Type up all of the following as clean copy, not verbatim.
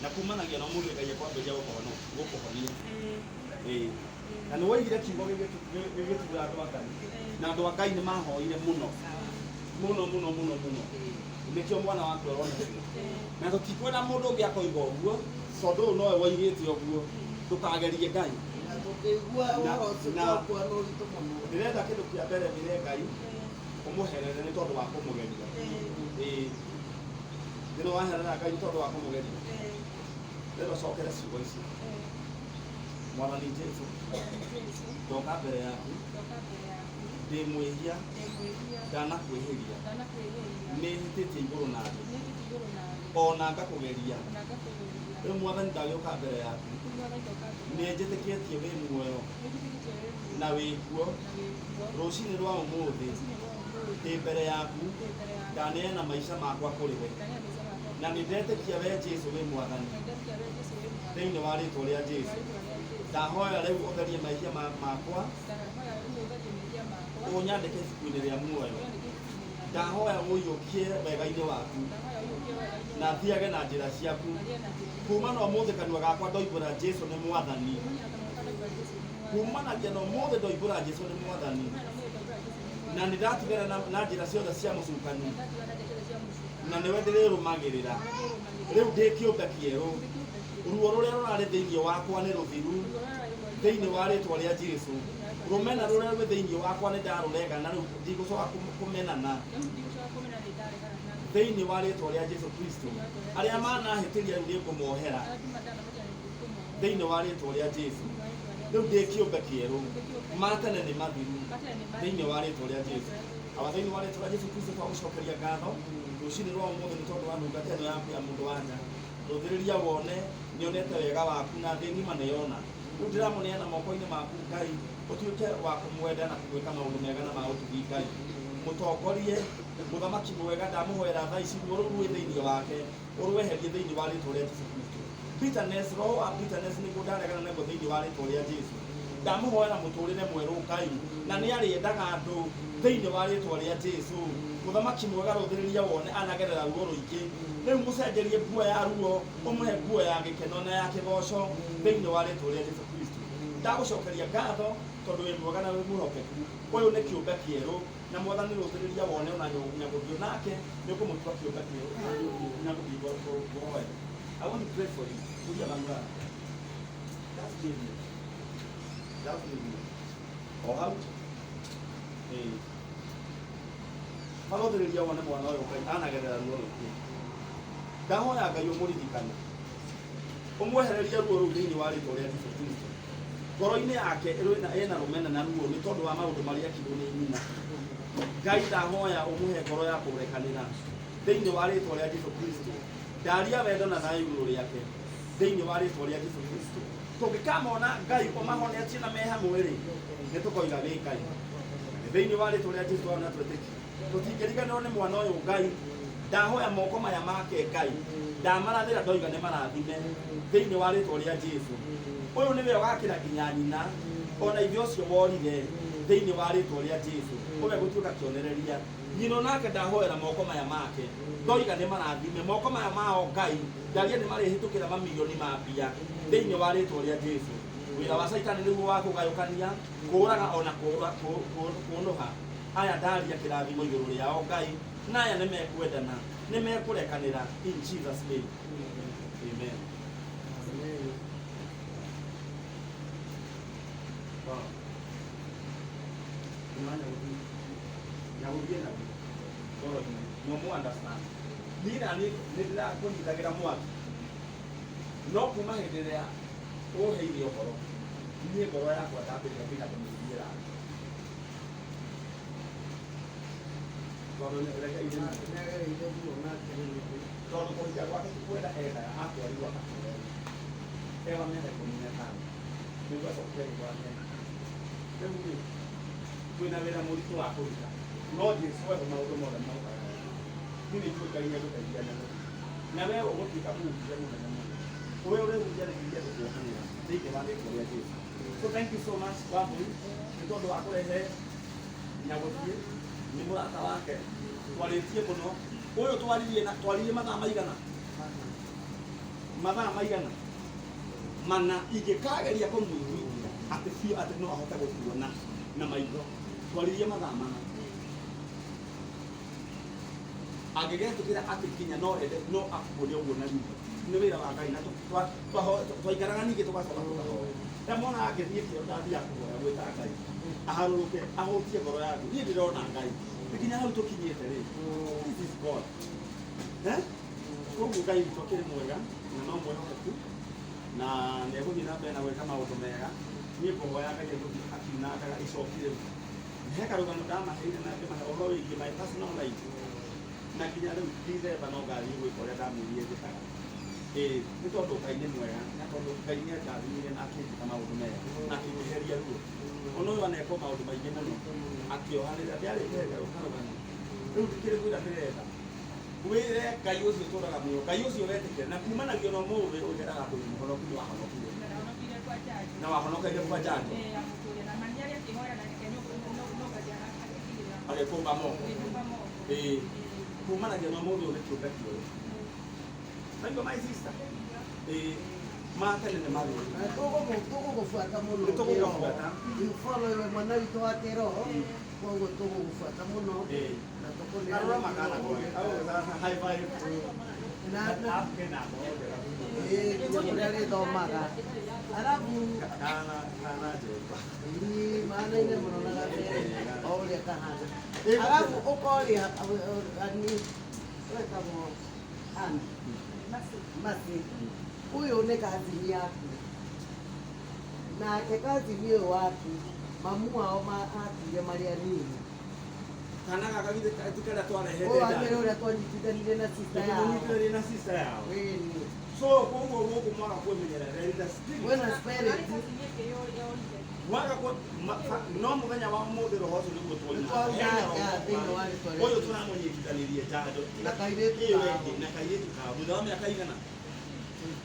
Na kumanagia na ũmũthĩ Ngai ekwambĩrĩria gũkũhonia. Ĩĩ. Na nĩ woigire kiugo gĩgĩtura andũ a Ngai. Na andũ a Ngai nĩ mahoire mũno. Mũno mũno mũno mũno. Nĩkĩo mwana waku aronekire. Na tũtikwenda mũndũ ũngĩ akoiga ũguo, tondũ ũyũ nowe woigĩte ũguo. Ndũkagerie Ngai. Na tũkĩigua ũhoro ũcio twakua nĩ ũritũ mũno. Ndĩrenda kĩndũ kĩa mbere wĩre Ngai ũmũherere nĩ tondũ wa kũmũgeria. Ĩĩ. Nĩ waherera Ngai nĩ tondũ wa kũmũgeria. Ndĩrenda ũcokere ciugo ici. Mwathani Jesu, ndoka mbere yaku ndĩ mwĩhia, ndanakwĩhĩria, nĩ hĩtĩtie igũrũ na thĩ, ona ngakũgeria. Rĩu Mwathani ndagĩũka mbere yaku, nĩ njĩtĩkĩtie wĩ muoyo na wĩ kuo. Rũcinĩ rwa ũmũthĩ ndĩ mbere yaku, ndaneana maica makwa kũrĩ we, na nĩ ndetĩkia we Jesu wĩ Mwathani. Thĩinĩ wa rĩtwa rĩa Jesu ndahoya rĩu ũtherie mehia makwa, ũnyandĩke ibuku-inĩ rĩa muoyo. Ndahoya ũiyũkie wega-inĩ waku na thiage na njĩra ciaku. Kuma na ũmũthĩ kanua gakwa ndoimbũra Jesu nĩ Mwathani. Kumanagia na ũmũthĩ ndoimbũra Jesu nĩ Mwathani, na nĩ ndatigana na njĩra ciothe cia mũcukani, na nĩwe ndĩrĩrũmagĩrĩra. Rĩu ndĩ kĩũmbe kĩerũ. Ruo rũrĩa rũrarĩ thĩinĩ wakwa nĩ rũthiru thĩinĩ wa rĩtwa rĩa Jesu. Rũmena rũrĩa rwĩ thĩinĩ wakwa nĩ ndarũrega, na rĩu ndigũcoka kũmenana thĩinĩ wa rĩtwa rĩa Jesu Kristo. Arĩa manahĩtĩria rĩu nĩ ngũmohera thĩinĩ wa rĩtwa rĩa Jesu. Rĩu ndĩ kĩũmbe kĩerũ, ma tene nĩ mathiru thĩinĩ wa rĩtwa rĩa Jesu. Awa, thĩinĩ wa rĩtwa rĩa Jesu Kristo twagũcokeria ngatho rũcinĩ rwa ũmũthĩ nĩ tondũ wa ndungata ĩno yaku ya mũndũ wa nja. Rũthĩrĩria wone nĩonete wega waku na thĩ ng'ima nĩyona. Rĩu ndĩramũneana moko-inĩ maku Ngai, ũtuĩke wa kũmwenda na kũmwĩka maũndũ mega na ma ũtugi Ngai. Mũtongorie, mũthamaki mwega, ndamũhoera thaa ici ruo rũu rwĩ thĩinĩ wake ũrweherie thĩinĩ wa rĩtwa rĩa Jesu Kristo. Bitterness, roho wa bitterness nĩguo ndaregana naguo thĩinĩ wa rĩtwa rĩa Jesu. Ndamũhoera mũtũrĩre mwerũ Ngai, na nĩ arĩendaga andũ thĩinĩ wa rĩtwa rĩa Jesu. Mũthamaki mwega, rũthĩrĩria wone anagerera ruo rũingĩ. Rĩu mũcenjerie nguo ya ruo, ũmũhe nguo ya gĩkeno na ya kĩgoco thĩinĩ wa rĩtwa rĩa Jesu Kristo. Ndagũcokeria ngatho tondũ wĩ mwega na wĩ mwĩhokeku. Ũyũ nĩ kĩũmbe kĩerũ, na Mwathani rũthĩrĩria wone ona nyagũthiũ nake nĩ ũkũmũtua kĩũmbe kĩerũ. Nyagũthiũ ngũhoe. I want to pray for you. Tulia mangara. Just leave me. Just leave me. O hau. Ĩĩ. Marũthĩrĩria wone mwana ũyũ Ngai anagerera ruo rũingĩ. Ndahoya Ngai ũmũririkane. Ũmwehererie ruo rũu thĩinĩ wa rĩtwa rĩa Jesu Kristo. Ngoro-inĩ yake ĩna rũmena na ruo nĩ tondũ wa maũndũ marĩa ekirwo nĩ nyina. Ngai ndahoya ũmũhe ngoro ya kũrekanĩra thĩinĩ wa rĩtwa rĩa Jesu Kristo. Ndaria wendo na thayũ igũrũ rĩake thĩinĩ wa rĩtwa rĩa Jesu Kristo. Tũngĩkamona Ngai ũmahonetie na me hamwe rĩ, nĩ tũkoiga wĩ Ngai. Thĩinĩ wa rĩtwa rĩa Jesu na twĩtĩkie. Tũtingĩriganĩrwo nĩ mwana ũyũ Ngai. Ndahoya moko maya make Ngai, ndamarathĩra ndoiga nĩ marathime thĩinĩ wa rĩtwa rĩa Jesu. Ũyũ nĩwe ũgakĩra nginya nyina ona ithe ũcio worire thĩinĩ wa rĩtwa rĩa Jesu. Ũwe gũtuĩka kĩonereria. Nyina nake ndahoera moko maya make, ndoiga nĩ marathime moko maya mao Ngai, ndaria nĩ marĩhĩtũkĩra mamirioni ma mbia thĩinĩ wa rĩtwa rĩa Jesu. Wĩra wa Caitani nĩguo wa kũgayũkania, kũũraga ona kũũnũha. Aya ndaria kĩrathimo igũrũ rĩao Ngai, na aya nĩ mekwendana, nĩ mekũrekanĩra in Jesus name. Amen. Wow. Nyagũthiĩ naguo ngoro-inĩ no mu understand. Niĩ na niĩ nĩ ndĩrakũnyitagĩra mwaki, no kuma hĩndĩ ĩrĩa ũheire ũhoro, niĩ ngoro yakwa ndambĩrĩria nginya kũmũiguĩra tha. Tondũ reke Nĩagereire ruo nake rĩrĩ. Tondũ kũhika gwake ti kwenda endaga, atwarirwo akahorerwo e wa mĩaka 15 nĩguo acokire agĩtwara mĩaka. Rĩu rĩ, twĩna wĩra mũritũ wa kũruta, no Jesu eho maũndũ mothe mokaga wega. Niĩ nĩ njũĩ Ngai nĩegũteithia nyamũ na we ũgũtuĩka mũhunjia mũnene mũno. Ũrĩa ũrĩhunjia rĩhunjia andũ kuohanĩra thĩinĩ wa rĩtwa rĩa Jesu. So thank you so much Wambui nĩ tondũ wa kũrehe Nyagũthiĩ, nĩ mũrata wake twarĩtie mũno. Ũyũ twaririe na twaririe mathaa maigana? Mathaa maigana mana ingĩkageria kũmũiguithia atĩ biũ atĩ no ahote gũkuona na maitho twaririe mathaa mana angĩgetĩkĩra atĩ nginya no ende no akuone ũguo na ritho nĩ wĩra wa Ngai na twaikaraga ningĩ tũgacoka tũkahoya ndamona angĩthiĩ kĩo ndathiaga kũhoya gwĩta Ngai aharũrũke ahũtie ngoro yaku niĩ ndĩrona Ngai nginya hau tũkinyĩte rĩ this is God eh koguo Ngai witũ akĩrĩ mwega na no mwĩhokeku na nĩ egũthiĩ na mbere na gwĩka maũndũ mega niĩ ngũhoya Ngai egũthiĩ akiunangaga icoki rĩu he karũgano ndamaheire na ngĩmahe ũhoro wĩgiĩ my personal life na nginya rĩu December no ngathiĩ gwĩka ũrĩa ndamwĩrire njĩkaga ĩĩ nĩ tondũ Ngai nĩ mwega na tondũ Ngai nĩ anjathimire na akĩnjĩka maũndũ mega na akĩnjeheria ruo ona ũyũ anekwo maũndũ maingĩ mũno akĩohanĩra ndiarĩ karũgano rĩu ndikĩrĩ kwĩra ndĩrenda wĩre Ngai ũcio ũtũraga muoyo Ngai ũcio wetĩkĩra na kumanagia na ũmũthĩ ũgera handũ wĩ mũhonoku nĩ wahonokire na wahonokeire kwa njanjo agĩkũmba moko ĩĩ kumanagia na ũmũthĩ ũrĩ kĩũmbe kĩerũ Thank you, my sister. Ĩĩ ma tene nĩ mathiru Tũgũgũbuata mũno Nĩtũgũgũbuata. You follow we mwana witũ wa kĩroho koguo tũgũgũbuata mũno na tũkũneana Arora makana kwa high five na ĩĩ nginya kũrĩa arĩthomaga arabu kana kana njemba ĩĩ mahanaine mũno na gabere o ũrĩa kahana arabu ũkoria ani wetagwo Ann Masi ũyũ nĩ kazini yaku nake kazini ũyũ waku mamu wao akuire marĩ anini kana gaka githĩ ti karĩa twarehete ũyũ wa mbere ũrĩa twanyitithanire na sister yao nĩtũmũnyitithanirie na sister yao Ĩni. so koguo gũkũ mwaga kwĩmenyerera there is a spirit Wĩna spirit mwaga no mũthenya wa ũmũthĩ roho ũcio nĩguo Nĩtwaunanga thĩinĩ wa rĩtwa rĩa ũyũ tũramũnyitithanirie njanjo Na kairĩtu ĩyo kao. ĩngĩ na kairĩtu kao thutha wa mĩaka igana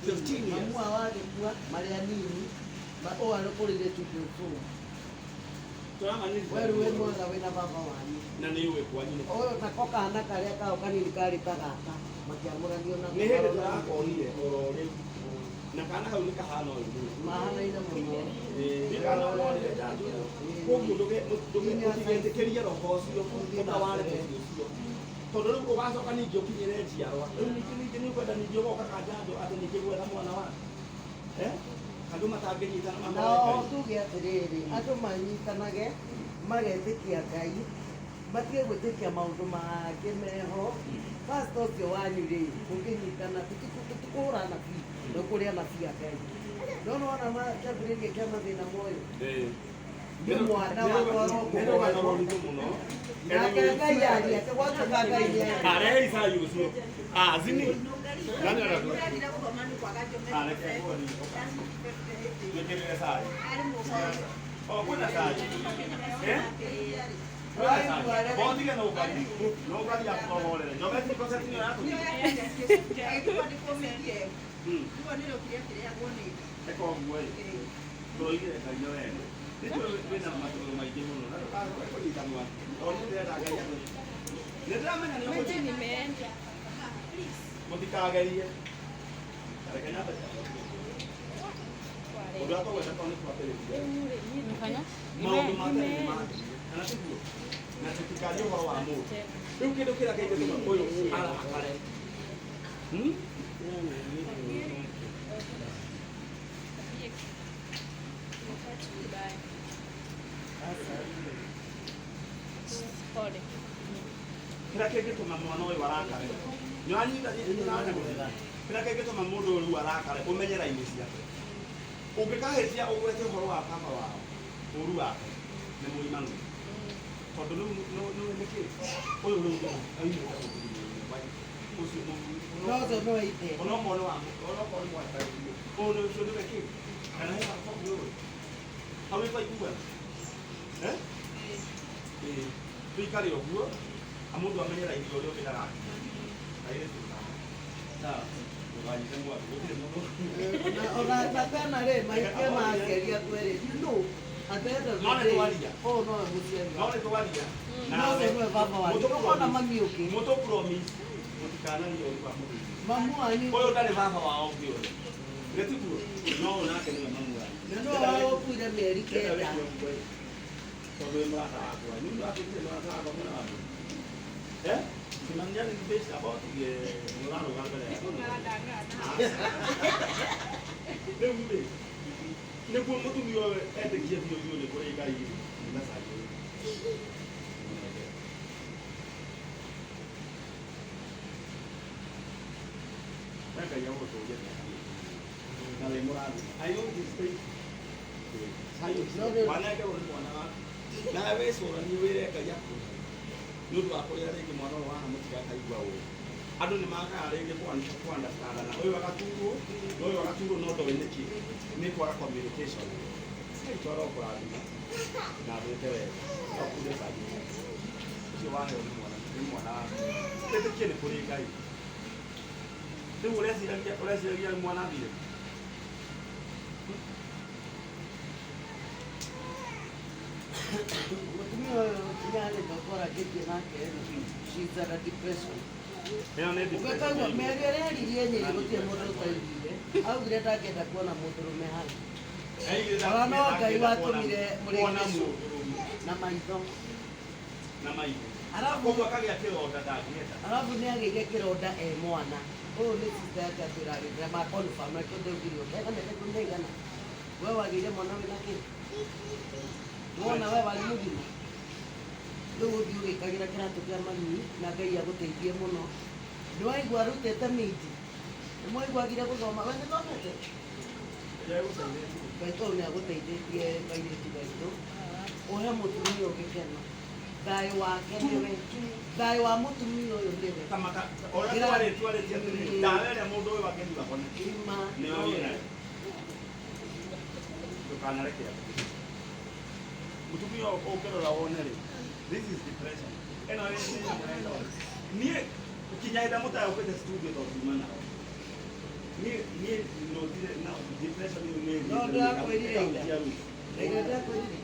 15 years mamu wao agĩkua marĩ anini ũyũ arĩkũrĩire 2.4 tũramanyitithania we rĩu wĩ mwega wĩna baba wanyu na nĩ ũĩ kwanyu nĩ ũyũ nako kana karĩa kao kanini karĩ ta gaka makĩamũranio nako nĩ hĩndĩ tũrakonire oro rĩu na kana kau nĩ kahana ũyũ mũno mahanaine mũno nĩ kana ũronire njanjo ĩyo koguo ndũgetĩkĩrie roho ũcio ũtaware mũciĩ ũcio tondũ rĩu ũgacoka ningĩ ũkinyĩre njiarwa rĩu ningĩ ningĩ nĩ ũkwenda ningĩ ũgoka ka njanjo atĩ ningĩ gwetha mwana waku andũ matangĩnyitana mahoe nao Ngai tuge atĩrĩrĩ andũ manyitanage magetĩkia Ngai matige gwĩtĩkia maũndũ mangĩ meho pastor ũcio wanyu rĩ mũngĩnyitana tũtikũhũra anabii no kũrĩ anabii a Ngai no nĩwona kĩambĩrĩria kĩa mathĩna moyo nĩ mwana watwarwo nĩ rũgano kũhoerwo rũritũ mũno nake Ngai aria atĩ gwatuĩka Ngai nĩaria arehei cai ũcio azini nani aratua reke nguoni twĩkĩrĩre cai o kwĩna cai Botige no ũkari no ũkari akũhorere njobeti konseti nĩyo yatũmire eka ũguo ĩ tũroigire Ngai nĩ wega nĩtũĩ wĩna matũrũ maingĩ mũno na ndũgacoke kũnyita mwaki tondũ niĩ ndĩrenda Ngai atũ nĩ ndĩramenya nĩ ũkũnyita mũtikagerie reke nyambe ũndũ ũrĩa tũgweta tondũ nĩ twambĩrĩria maũndũ ma tene nĩ mathirire kana tiguo na tũtikarie ũhoro wa mũndũ rĩu kĩndũ kĩrĩa kĩngĩtũma ũyũ arakare kĩrĩa kĩngĩtũma mwana ũyũ arakare nĩwanyita kĩrĩa kĩngĩtũma mũndũ ũyũ rĩu arakare ũmenye raini ciake ũngĩkahĩtia ũgwete ũhoro wa baba wao ũru wake nĩ mũimanu tondũ rĩu nĩ nĩkĩ ũyũ rĩu aumĩte mũthuri-inĩ wa ũcio mũthuri no ũcio no ithe onokorwo nĩ wa onokorwo nĩ mwataririe ũyũ nĩ ũcio nĩwe kĩ kana he baba ũyũ hau nĩ twaiguana ĩĩ tũikare ũguo mũndũ amenye raithi ũrĩa ũngĩ ndagakinya kairĩtu sawa ndũkanyite mwaki gũtirĩ mũndũ ona na tena rĩ mahĩtia ma aciari aku erĩ you know at the end of No the nĩ day twaria. ũyũ nowe mũciari no waku nĩ twaria no ũcio nĩwe baba wanyu Mũtũ ũkona mami ũngĩ mũtũ promise mũtikananie ũru wa mũthuri Mamu wanyu Ũyũ ndarĩ baba wao kĩũĩ. Githĩ tiguo? No ũyũ nake nĩwe mamu wanyu. Na no wao ũkuire mĩeri 9. Tondũ wĩ mũrata wakwa. Nĩ ũndũ wakĩrire mũrata wakwa mwena waku. Eh? Simamia ni best about the mũrarũga mbere yakwa. Rĩu rĩ, nĩguo mũtumia ũyũ etĩkie biũ biũ nĩ kũrĩ Ngai rĩ, nĩ message ĩyo. Na Ngai agũgũtũria mĩaka mĩingĩ. Na wĩ mũrathime. I know it is painful. Wanengerwo nĩ mwana waku. Nawe wĩcũranie wĩre Ngai akũhe. Nĩ ũndũ wa kũrĩa rĩngĩ mwana ũyũ wahamũtiga akaigua ũũ. Andũ nĩ magaga rĩngĩ kũ-understand-ana. Ũyũ agaturwo, na ũyũ agaturwo no ndoĩ nĩkĩ. Nĩ kwaga communication. Ngai to arokũrathima na agwĩke wega. Akuhe message. Ũcio waheo nĩ mwana, nĩ mwana waku. Wĩtĩkie nĩ kũrĩ Ngai. Rĩu ũreciragia ũreciragia mwana athire. Mũtumia ũyũ nginya arenda twarangĩtie nake rĩ, she's under depression. Ĩno nĩ Ũgĩkaigua depression. mĩario ĩrĩa aririe Nyeri gũtirĩ mũndũ ũtaiguire. Augire ndangĩenda kuona mũndũrũme hau. Ona no Ngai watũmire kuona mũrĩngĩcũ mũndũrũme na maitho. na maitho. Arabu Koguo akagĩa kĩronda ndangĩenda. arabu nĩ agĩire kĩronda e mwana. Ũyũ nĩ sister yake atwĩra agĩtĩra ma confirm na kĩo ndaugire ũguo. Ena mĩaka 19. We wagĩire mwana wĩna kĩ? Wona we warĩ mũgima. Rĩu ũthiĩ ũgĩkagĩra kĩratũ kĩa mami na Ngai agũteithie mũno. Nĩ waigua arutĩte minji. Nĩ mwaigua agire gũthoma. We nĩthomete? Ngai tondũ nĩ agũteithĩtie kairĩtu gaitũ. Ũhe mũtumia ũyũ gĩkeno. Thayũ wake nĩwe. Thayũ wa mũtumia ũyũ nĩwe. Ũrĩa twarĩtie atĩrĩrĩ, ndawa ĩrĩa mũndũ ũyũ angĩnyua hone Ima. nĩyo wĩnayo. Ndũkanareke andũ. Mũtumia ũyũ ũngĩrora wone rĩ, this is depression. Ĩno nĩ nyamũ ya ndora. Niĩ kinya hĩndĩ ĩrĩa mũtagũkĩte studio tondũ tuma nao. Niĩ niĩ notire na depression ĩyo nĩ No ndĩrakwĩrire ira. ĩkahutia rũciũ. Ira ndĩrakwĩrire.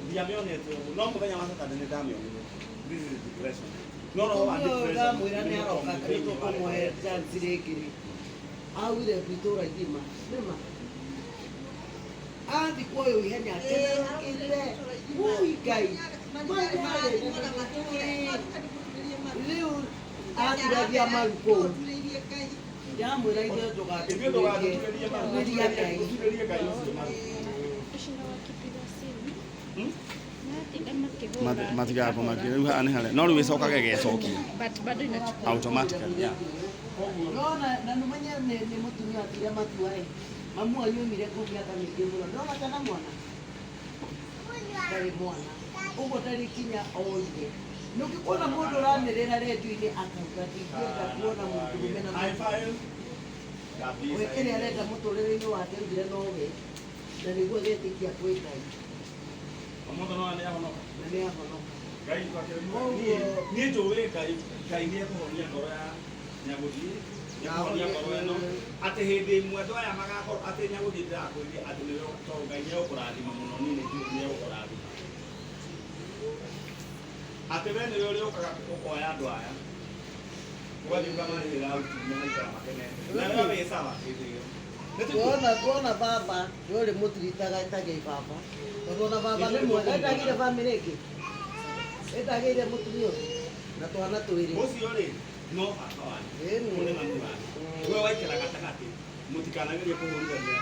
Ndiamĩonete ũguo no mũthenya wa Saturday nĩ ndamĩonire. This is depression. No roho wa Mũtumia ũyũ depression ndamwĩra nĩ nĩ aroka mũtongu nĩ thĩinĩ wa tũkũmũhe chance rĩngĩ rĩ. Augire ngwitũra igima. Nĩma. Athi kuoywo ihenya akenerũkĩte. Ui Ngai. Rĩu aturagia maru kũu. Ndamwĩra ithuĩ Ithuĩ ndũgatũturĩrie maru, ndũgatũturĩrie Ngai. tũturĩrie Ngai ũcio maru. Matigaga kũmakia rĩu haha nĩ harĩa no rĩu ĩcokage ĩgecokia But bado inachukua. automatically, yeah. Ndona na nĩmenye nĩ mũtumia atuire matua ĩ. Mamu wanyu oimire kũu mĩaka mĩingĩ mũno. Ndĩrona kana mwana? Ndarĩ mwana. Ũguo ndarĩ kinya oire. Nĩ ũngĩkuona mũndũ ũranĩrĩra rendio-inĩ akauga ndingĩenda kuona mũndũrũme na High five. Kabisa. we kĩrĩa arenda mũtũrĩre-inĩ wake augire nowe na nĩguo agetĩkia kwĩ Ngai Ũmũthĩ no nĩ ahonoka. na nĩ ahonoka. Ngai twakĩrĩria. Niĩ njũĩ Ngai Ngai nĩ ekũhonia ngoro ya Nyagũthiĩ. Nĩ ekũhonia ngoro ĩno. Atĩ hĩndĩ ĩmwe andũ aya magakorwo atĩ Nyagũthiĩ ndĩrakwĩrire atĩ nĩwe tondũ Ngai nĩ egũkũrathima mũno niĩ nĩ njũĩ nĩ egũkũrathima. Atĩ we nĩwe ũrĩũkaga ũkoya andũ aya. Ũgathiĩ ũkamarĩhĩra ũkiuma maikara makenete. Na we wĩ sawa hĩndĩ ĩyo. Nĩ tiguo? Tuona tuona baba nĩ ũrĩ mũtiritaga etagei baba tondũ ona baba nĩ mwega etagĩire bamĩrĩ ĩngĩ etagĩire mũtumia ũngĩ na twana twĩrĩ. Ũcio rĩ no baba wanyu. Ĩni. Ũyũ nĩ mami wanyu. We waikara gatagatĩ mũtikanagerie kũhũrithania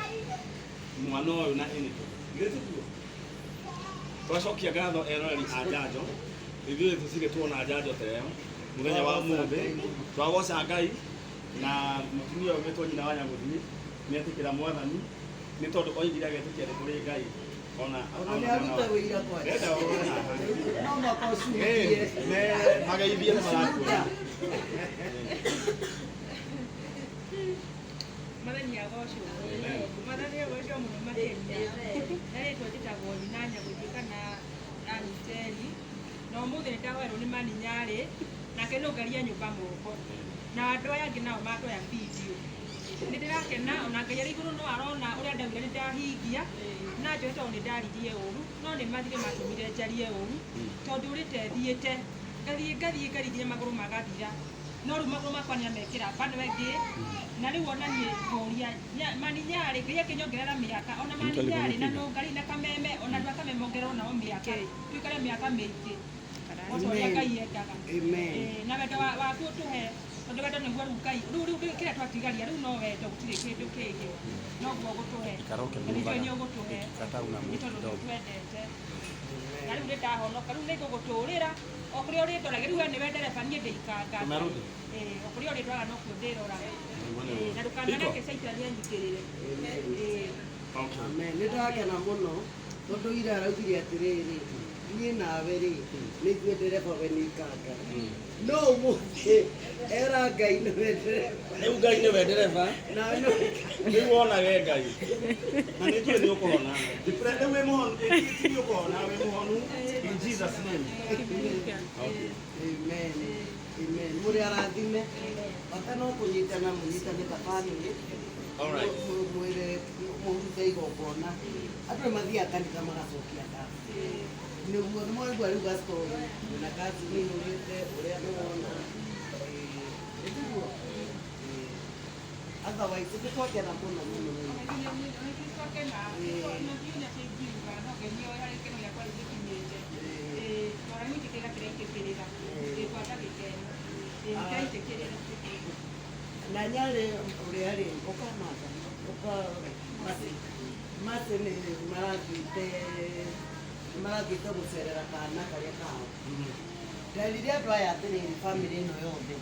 mwana ũyũ na anybody. Githĩ tiguo? Twacokia ngatho eroreri a njanjo. Ithuĩ tũtirĩ tuona njanjo ta ĩyo mũthenya wa ũmũthĩ. Twagoca Ngai na mũtumia ũyũ wĩtwo nyina wa Nyagũthiĩ nĩ etĩkĩra mwathani nĩ tondũ oigire agetĩkia nĩ kũrĩ Ngai ona Ona nĩ aruta wĩira kwanja. Ndĩrenda ũrore haha. No mũhaka ũcuhie. Me mageithie nĩ marakuona. Mwathani agocwo. Mwathani agocwo mũno makĩria. Na rĩtwa njĩtagwo Nyina Nyagũthiĩ kana Aniteri. Na ũmũthĩ nĩ ndahoerwo nĩ Mani Nyarĩ, nake nĩ ũngaria nyũmba moko. Na andũ aya angĩ nao mandoya video. Nĩ ndĩrakena ona Ngai arĩ igũrũ no arona ũrĩa ndaugire nĩ ndahingia. Na njũĩ tondũ nĩ ndaririe ũru, no nĩ mathire matũmire njarie ũru, tondũ ũrĩte thiĩte. Ngathiĩ ngathiĩ ngathiĩ nginya magũrũ magathira. No rĩu magũrũ makwa nĩamekĩra bado ĩngĩ na rĩu ona niĩ ngũria maninyarĩ Ngai akĩnyongerera mĩaka ona maninyarĩ na nũngari na kameme ona andũ a kameme ongererwo nao mĩaka tuikare mĩaka mĩingĩ o ta ũrĩa Ngai endaga. Amen. Na wendo waku ũtũhe tondũ wendo nĩguo rĩu Ngai rĩu kĩrĩa twatigaria rĩu no wendo gũtirĩ kĩndũ kĩngĩ noguo ũgũtũhe na nĩtũĩ nĩ ũgũtũhe nĩ tondũ nĩ ũtwendete na rĩu nĩ ndahonoka rĩu nĩ ngũgũtũrĩra o kũrĩa ũrĩndoragia rĩu we nĩwe ndereba niĩ ndĩ ikanga o kũrĩa ũrĩndwaraga nokuo ndĩroraga na ndũkanareke caitani anyingĩrĩre. Amen. Nĩ ndakena mũno tondũ ira araugire atĩrĩrĩ niĩ nawe rĩ nĩ ithuĩ ndereba we nĩ ikanga no ũmũthĩ era Ngai nĩwe ndereba Rĩu Ngai nĩwe ndereba nawe nĩwe rĩu wonage Ngai na nĩ njũĩ nĩ ũkũhona rĩu wĩ mũhonu ti nĩ ũkũhona wĩ mũhonu in Jesus name. Okay. Amen. Amen. Mũrĩ arathime bata no kũnyitana mũnyitane ta bamĩrĩ. All right. Mwĩre mũrute igongona andũ nĩ mathiaga kanitha magacokia ngatho nĩguo nĩ mwaigua rĩu gastori na kazi nĩ ihũrĩte ũrĩa nĩwona nĩguo otherwise nĩ twakena mũno mũno mũno. Na nyarĩ ũrĩa rĩ ũkamatha ũka masi masi nĩ marathiĩte gũcerera kana karĩa kao nderire andũ aya atĩrĩrĩ bamĩrĩ ĩno yothe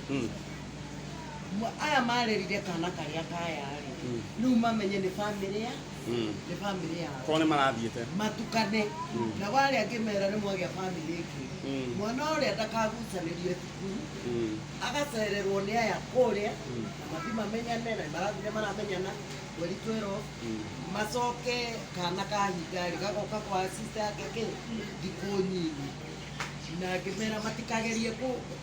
aya marerire kana karĩa kaya rĩ rĩu mamenye nĩ bamĩrĩ ya nĩ bamĩrĩ yao Korwo nĩ marathiĩte matukane na warĩa angĩmera nĩ mwagĩa bamĩrĩ ĩngĩ mwana ũrĩa ndakagucanĩrio thukuru agacererwo nĩ aya kũrĩa na mathi mamenyane na marathire maramenyana mweri 12 macoke kana kahinda rĩ gagoka kwa sister yake kĩ thikũ nyinyi na ngĩmera matikagerie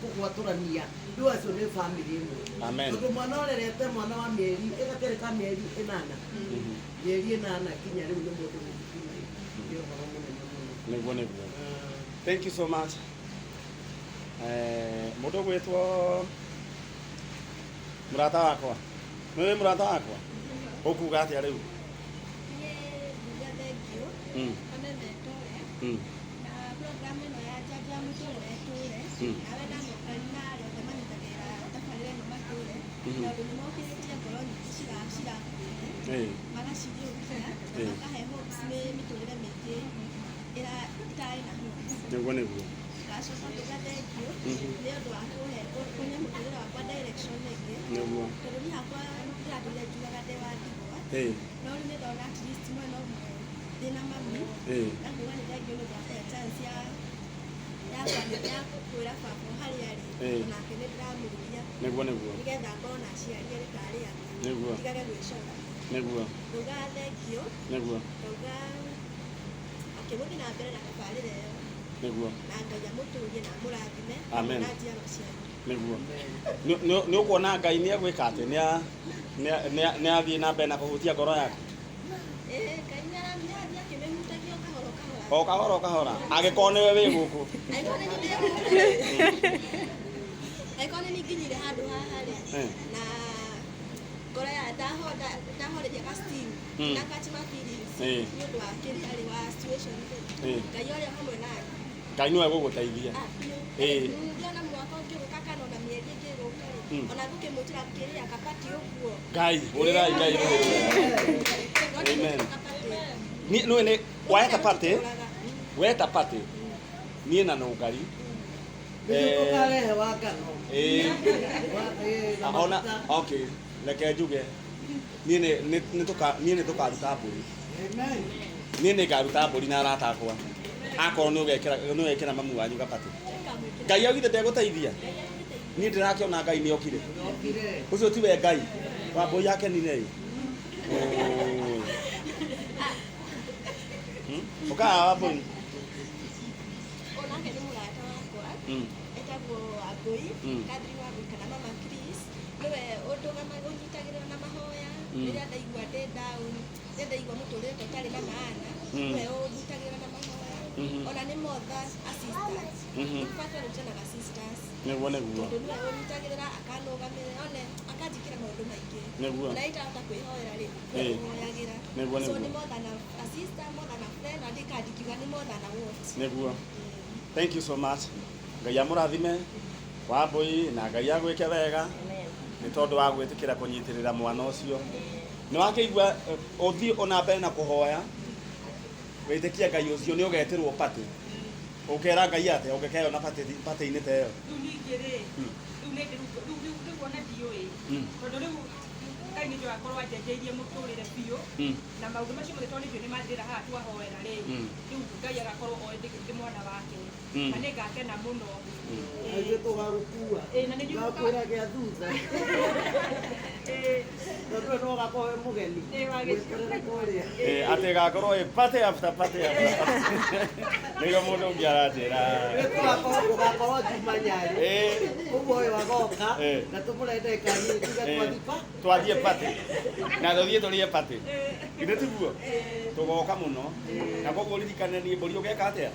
kũgwatũrania rĩu acio nĩ bamĩrĩ ĩmwe Amen. tondũ mwana ũrerete mwana wa mĩeri ĩgaterĩ ka mĩeri ĩnana mĩeri ĩnana kinya rĩu nĩ mũndũ mũthukuru nĩ ũhoro mũnene mũno. Nĩguo nĩguo. Thank you so much. Mũndũ ũgwĩtwo mũrata wakwa nĩwe mũrata wakwa ũkuga atĩa rĩu? Niĩ nguga thengiũ kameme tũre na program ĩno ya njanjo ya mũtũrĩre tũre nawe na mũkari na arĩa othe manyitagĩrĩra tabarĩra ĩno matũre tondũ nĩ mokĩrĩtie ngoro nyingĩ cirakuĩte magaciriũkia na makahe hopes nĩ mĩtũrĩre mĩingĩ ĩtarĩ na hopes. Nĩguo nĩguo. Ngacoka nguga thengiũ nĩ ũndũ wa kũhe mũtũrĩre wakwa direction ĩngĩ Nĩguo. tondũ niĩ hakwa ndĩratũire njugaga ndĩ wa ndigwa no rĩu nĩ ndona at least mwena ũmwe ndĩna mami na nguga nĩ thengiũ nĩ ũndũ wa kũhe chance ya kwĩra baba harĩa arĩ onake nĩ ndĩramũria Nĩguo nĩguo. nĩgetha ngorwo na aciari erĩ ta arĩa angĩ Nĩguo. ndigage gwĩcora. Nĩguo. Ngauga thengiũ Nĩguo. ngauga akĩmũthiĩ na mbere na tabarĩra ĩyo Nĩguo. na Ngai amũtũrie na amũrathime Amen. na njiaro cianyu. Nĩguo. Nĩ ũkuona Ngai nĩ egwĩka atĩ nĩ athiĩ na mbere na kũhutia ngoro yaku? Ngai nĩ arathiĩ akĩmĩhutagia o kahora o kahora. O kahora o kahora angĩkorwo nĩwe wĩ gũkũ. Angĩkorwo nĩ niĩ nginyire handũ haha rĩ na ngoro ya ndahoreria ka steam na catch my feelings nĩ ũndũ wa kĩrĩa rĩ wa situation rĩ Ngai ũrĩa hamwe nani Ngai nĩwe gũgũteithia. Ndĩrona mwaka ũngĩgũka kana ona mĩeri ĩngĩ ĩgũka rĩ ona ngũkĩmwĩtĩra kĩrĩa kabati ũguo Ngai hũrĩrai Ngai. Amen. Nĩ nĩ weta pate weta pate niĩ na nũngari tũkarehe wa ngano ona okay reke njuge niĩ nĩ tũkaruta mbũri niĩ nĩ ngaruta mbũri na arata akwa akorwo nĩ ũgekĩra mamu wanyu gabati Ngai augire ndegũteithia niĩ ndĩrakĩona Ngai nĩ okire ũcio tiwe Ngai wa mbũri yakenire ĩ ũkaga wa mbũri onake nĩ mũrata wakwa etagwo Wangũi Catherine Wangũi kana Mama Chris nĩwe ũnyitagĩrĩra na mahoya rĩrĩa ndaigua ndĩ down rĩrĩa ndaigua mũtũrĩre ta ũtarĩ na maana nĩwe ũnyitagĩrĩra na mahoya Ona nĩ more than a sister. In fact, nĩ sisters. Nĩguo nĩguo. Tondũ nĩwe ũnyitagĩrĩra, akanũgamĩrĩra, one akanjĩkĩra maũndũ maingĩ. Ona itarahota kwĩhoera rĩ, nĩwe ũhoyagĩra. Nĩguo So nĩguo. nĩ more than a sister, more than a friend, na ndĩkandikiuga nĩ more than a what. Nĩguo. Thank you so much. Ngai amũrathime Wambui na Ngai agwĩke wega nĩ tondũ wa gwĩtĩkĩra kũnyitĩrĩra mwana ũcio. Nĩ wakĩigua ũthiĩ ona mbere na kũhoya wĩtĩkie Ngai ũcio nĩ ũgetĩrwo party. Ũkera Ngai atĩa ũngĩkeheo na party-inĩ ta ĩyo? Rĩu ningĩ rĩ, rĩu nĩ rĩu rĩu rĩu rĩu ona ndiũĩ, tondũ rĩu Ngai nĩ njũĩ akorwo anjenjeirie mũtũrĩre biũ na maũndũ macio mothe, tondũ nĩ njũĩ nĩ mathĩra haha twahoera rĩ, rĩu Ngai agakorwo oĩ ndĩ mwana wake na nĩ ngakena mũno. Ithuĩ tũgagũkua. Ĩĩ, na nĩ njũĩ. Gakwĩra gĩa thutha, tondũ we no ũgakorwo wĩ mũgeni. Ĩĩ, Weterere kũrĩa. Atĩ ĩgakorwo ĩ party after party after party. Nĩguo mũndũ ũngĩ aranjĩra. Ũgakorwo Juma Nyarĩ. Ũguo ũyũ agoka na tũmũrehe ndagĩka nini tuge twathiĩ pa Twathiĩ party na tũthiĩ tũrĩe party, githĩ tiguo tũgoka mũno? Na koguo ririkane niĩ mbũri ũgeka atĩa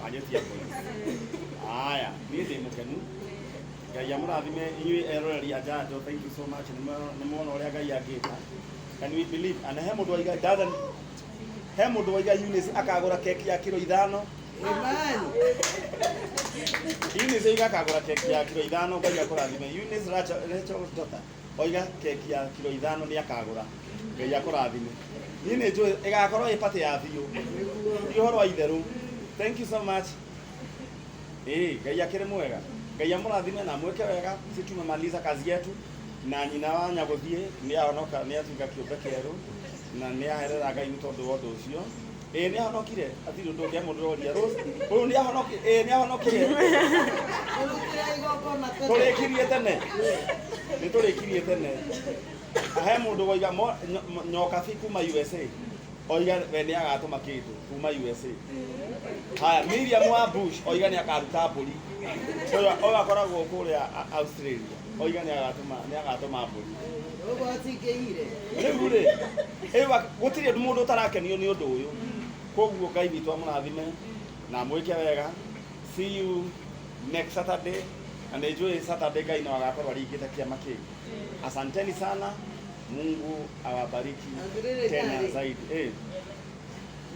wanjĩtia mbũri. Aya, niĩ ndĩ mũkenu. Ngai amũrathime inyuĩ eroreri a Njanjo. Thank you so much. Nĩ muona ũrĩa Ngai angĩka. Can we believe? And he mũndũ waiga doesn't he mũndũ waiga Eunice akagũra keki ya kiro 5. Amen. Eunice oiga akagũra keki ya kiro 5. Ngai akũrathime, Eunice. Rachel's daughter oiga keki ya kiro 5 nĩ akagũra. Ngai akũrathime. Niĩ nĩ njũĩ ĩgakorwo ĩ party ya biũ, ti ũhoro wa itherũ. Thank you so much. Ĩĩ, Ngai akĩrĩ mwega. Ngai amũrathime na amwĩke wega. Sisi tumemaliza kazi yetu na nyina wa Nyagũthiĩ nĩ ahonoka, nĩ atuĩka kĩũmbe kĩerũ na nĩ aherera Ngai nĩ tondũ wa ũndũ ũcio. Ĩĩ, nĩ ahonokire, atirĩ ũndũ ũngĩ. Mũndũ ũroria Rose ũyũ nĩ ahonokire. Ĩĩ, nĩ ahonokire. Tũrutire igongona tene. Tũrĩkirie tene, nĩ tũrĩkirie tene. He mũndũ woiga Nyokabi kuma USA oiga we nĩ agatũma kĩndũ kuma USA. Haya, Miriam wa Bush oiga nĩ akaruta mbũri. Ũyũ akoragwo kũrĩa Australia, oiga nĩ agatũma mbũri. Ũguo atingĩire. Rĩu rĩ, ĩwa gũtirĩ mũndũ ũtarakenio nĩ ũndũ ũyũ. Koguo Ngai witũ amũrathime na amwĩke wega. See you next Saturday, na nĩ njũĩ Saturday Ngai no agakorwo aringĩte kĩama kĩngĩ. Asanteni sana, Mungu awabariki Atĩrĩrĩ, tena Nyarĩ. zaidi.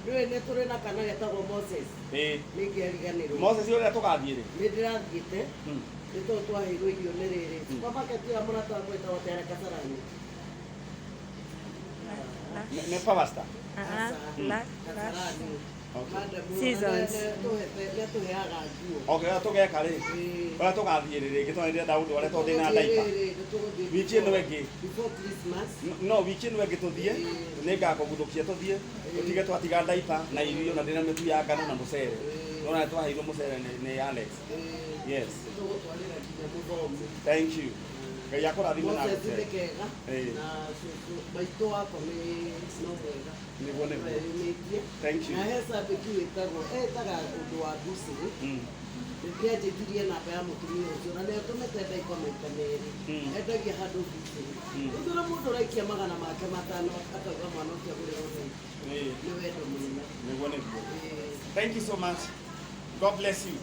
Ndũĩ nĩ tũrĩ na kana getagwo Moses. Nĩ ngĩariganĩrwo. Moses ũrĩa tũgathiĩ rĩ? Nĩ ndĩrathiĩte. Nĩ tondũ twaheirwo irio nĩ rĩrĩ supermarket ya mũrata wakwa ĩtagwo Tere Kasarani. Nĩ Power Star. Kasarani. Okay. Seasons. Nĩ atũheaga nguo. Okay, ũrĩa tũgeka rĩ, ũrĩa tũgathiĩ rĩ rĩngĩ, tondũ nĩndĩrenda ũndũ ũrĩa, tondũ ndĩna ndaipa wiki ĩno ĩngĩ. Before Christmas. No wiki ĩno ĩngĩ tũthiĩ, nĩ ngakũguthũkia tũthiĩ tũtige twatiga ndaipa na irio na ndĩna mĩtu ya ngano na mũcere. Nona nĩ twaheirwo mũcere nĩ Alex. Yes. Tũgũtwarĩra nginya mũthomi. Thank you. Ngai akũrathime na Moses nĩ agũte. kega. Na cũcũ maitũ wakwa nĩ no mwega. Nĩguo nĩguo. Nĩeyumĩtie. Thank you. Na he cambĩki wĩtagwo etaga ũndũ wa ngucĩrĩ. Nĩanjĩtirie namba ya mũtumia ũcio na nĩatũmĩte ndaipa maita merĩ. Endagia handũ ngucĩrĩ. Ũthura mũndũ ũraikia 500 akauga mwana ũcio agũrĩrwo ndaipa. Nĩ wendo mũnene. Nĩguo nĩguo. Thank you so much. God bless you.